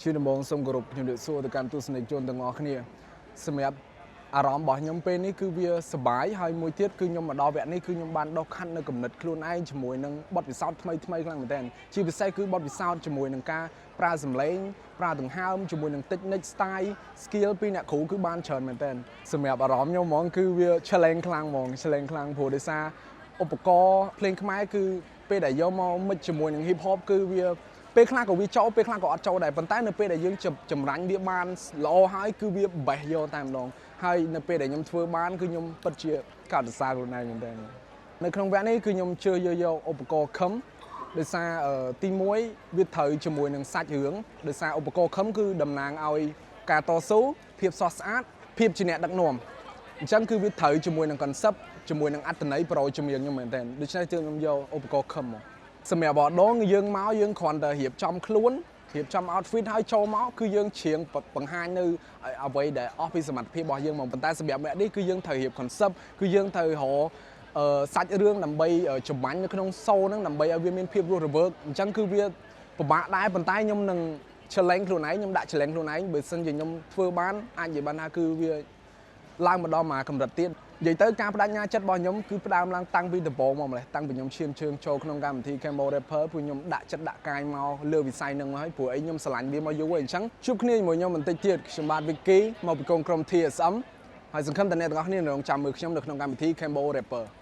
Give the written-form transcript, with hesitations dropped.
ជាដំបូងសូមគោរពខ្ញុំរាបសួរទៅកាន់ទស្សនិកជនទាំងអស់គ្នាសម្រាប់អារម្មណ៍របស់ខ្ញុំពេលនេះគឺវាសប្បាយហើយមួយទៀតគឺខ្ញុំមកដល់វគ្គនេះគឺខ្ញុំបានដុសខាត់នៅគំនិតខ្លួនឯងជាមួយនឹងបទពិសោធន៍ថ្មីថ្មីខ្លាំងមែនទែនជាពិសេសគឺបទពិសោធន៍ជាមួយនឹងការប្រើសម្លេងប្រើដង្ហើមជាមួយនឹង technique style skill ពីអ្នកគ្រូគឺបានច្រើនមែនទែនសម្រាប់អារម្មណ៍ខ្ញុំហ្មងគឺវា challenge ខ្លាំងហ្មង challenge ខ្លាំងព្រោះដោយសារឧបករណ៍ភ្លេងខ្មែរគឺពេលដែលយកមក mix ជាមួយនឹង hip hop គឺវាពេលខ្លះក៏វាចូលពេលខ្លះក៏អត់ចូលដែរប៉ុន្តែនៅពេលដែលយើងចម្រាញ់វាបានល្អហើយគឺវាបេះយកតែម្ដងហើយនៅពេលដែលខ្ញុំធ្វើបានគឺខ្ញុំពិតជាកោតសរសើរខ្លួនឯងមែនទែននៅក្នុងវគ្គនេះគឺខ្ញុំជឿយកយកឧបករណ៍ខឹមដោយសារទី1វាត្រូវជាមួយនឹងសាច់រឿងដោយសារឧបករណ៍ខឹមគឺតំណាងឲ្យការតស៊ូភាពស្រស់ស្អាតភាពជាអ្នកដឹកនាំអញ្ចឹងគឺវាត្រូវជាមួយនឹង concept ជាមួយនឹងអត្ថន័យប្រូចម្រៀងខ្ញុំមែនទែនដូច្នេះទើបខ្ញុំយកឧបករណ៍ខឹមមកសម្រាប់បដងយើងមកយើងគ្រាន់តែរៀបចំខ្លួនរៀបចំ outfit ហើយចូលមកគឺយើងច្រៀងបង្ហាញនៅអ្វីដែលអស់ពីសមត្ថភាពរបស់យើងមកប៉ុន្តែសម្រាប់វគ្គនេះគឺយើងត្រូវរៀប concept គឺយើងត្រូវរកសាច់រឿងដើម្បីចម្បាញ់នៅក្នុង show ហ្នឹងដើម្បីឲ្យវាមានភាពរស់រវើកអញ្ចឹងគឺវាពិបាកដែរប៉ុន្តែខ្ញុំនឹង challenge ខ្លួនឯងខ្ញុំដាក់ challenge ខ្លួនឯងបើសិនជាខ្ញុំធ្វើបានអាចនិយាយបានថាគឺវាឡើងមកដល់មួយកម្រិតទៀតនិយាយទៅការបដិញ្ញាចិត្តរបស់ខ្ញុំគឺផ្ដើមឡើងតាំងពីដំបូងមកម្លេះតាំងពីខ្ញុំឈានជើងចូលក្នុងកម្មវិធី Cambo Rapper ព្រោះខ្ញុំដាក់ចិត្តដាក់កាយមកលើវិស័យហ្នឹងមកហើយព្រោះអីខ្ញុំស្រឡាញ់វាមកយូរហើយអញ្ចឹងជួបគ្នាជាមួយខ្ញុំបន្តិចទៀតខ្ញុំបាទ Vicky មកពីកងក្រុម TSM ហើយសង្ឃឹមថាអ្នកទាំងអស់គ្នានឹងរងចាំមើលខ្ញុំនៅក្នុងកម្មវិធី Cambo Rapper។